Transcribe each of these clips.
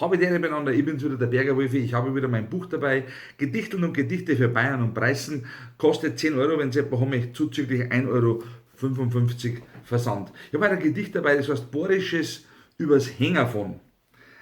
Habe die Ehre beieinander, ich bin's wieder, der Bergerwolfi, ich habe wieder mein Buch dabei, Gedichteln und Gedichte für Bayern und Preußen, kostet 10 Euro, wenn's jemand haben möchte, zuzüglich 1,55 Euro Versand. Ich habe heute ein Gedicht dabei, das heißt Borisches übers Hängerfahren.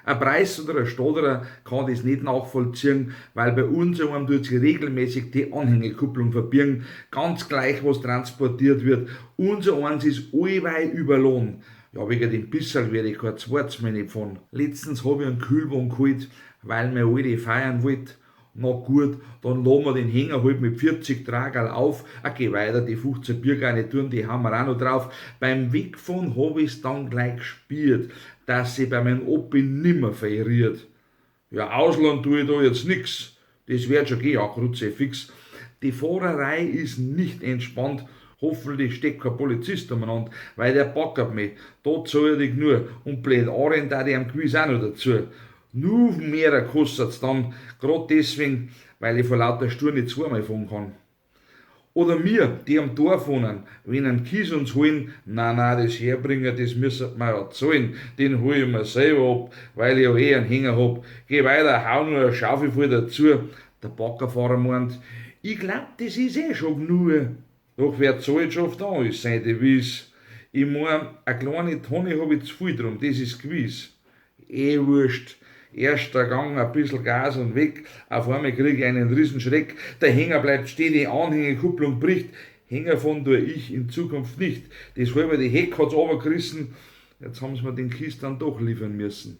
Ein Preis oder ein Stoderer kann das nicht nachvollziehen, weil bei uns einem tut sich regelmäßig die Anhängekupplung verbirgen, ganz gleich was transportiert wird. Unser eins ist allweil überlohn. Ja, wegen dem Bisserl werde ich kein zweites Mal nicht fahren. Letztens hab ich einen Kühlwagen geholt, weil mein Alte feiern wollte. Na gut, dann lassen wir den Hänger halt mit 40 Tragerl auf. Okay, weiter, die 15 Bier gar nicht tun, die haben wir auch noch drauf. Beim Wegfahren hab ich's dann gleich gespürt, dass sie bei meinem Opi nimmer verirrt. Ja, Ausland tu ich da jetzt nix. Das wird schon gehen, ja, Kruzifix. Die Fahrerei ist nicht entspannt. Hoffentlich steckt kein Polizist umeinander, weil der packert mich. Da zahl ich nur und blöd anrennen da ich am gewiss auch noch dazu. Nur mehr kostet's dann, grad deswegen, weil ich vor lauter Stur nicht zweimal fahren kann. Oder mir, die am Dorf wohnen, wenn einen Kies uns holen, na na, das herbringen, das müssen wir ja zahlen, den hol ich mir selber ab, weil ich ja eh einen Hänger hab. Geh weiter, hau nur eine Schaufel voll dazu. Der Baggerfahrer meint, ich glaub, das ist eh schon genug. Doch wer zahlt, schafft an, ist seine Devise. Ich mein, eine kleine Tonne hab ich zu viel drum, das ist gewiss. Eh wurscht. Erster Gang, ein bissl Gas und weg. Auf einmal krieg ich einen Riesenschreck. Der Hänger bleibt stehen, die Anhängekupplung bricht. Hänger fahren tue ich in Zukunft nicht. Das halbe die Heck hat's runtergerissen. Jetzt haben sie mir den Kies dann doch liefern müssen.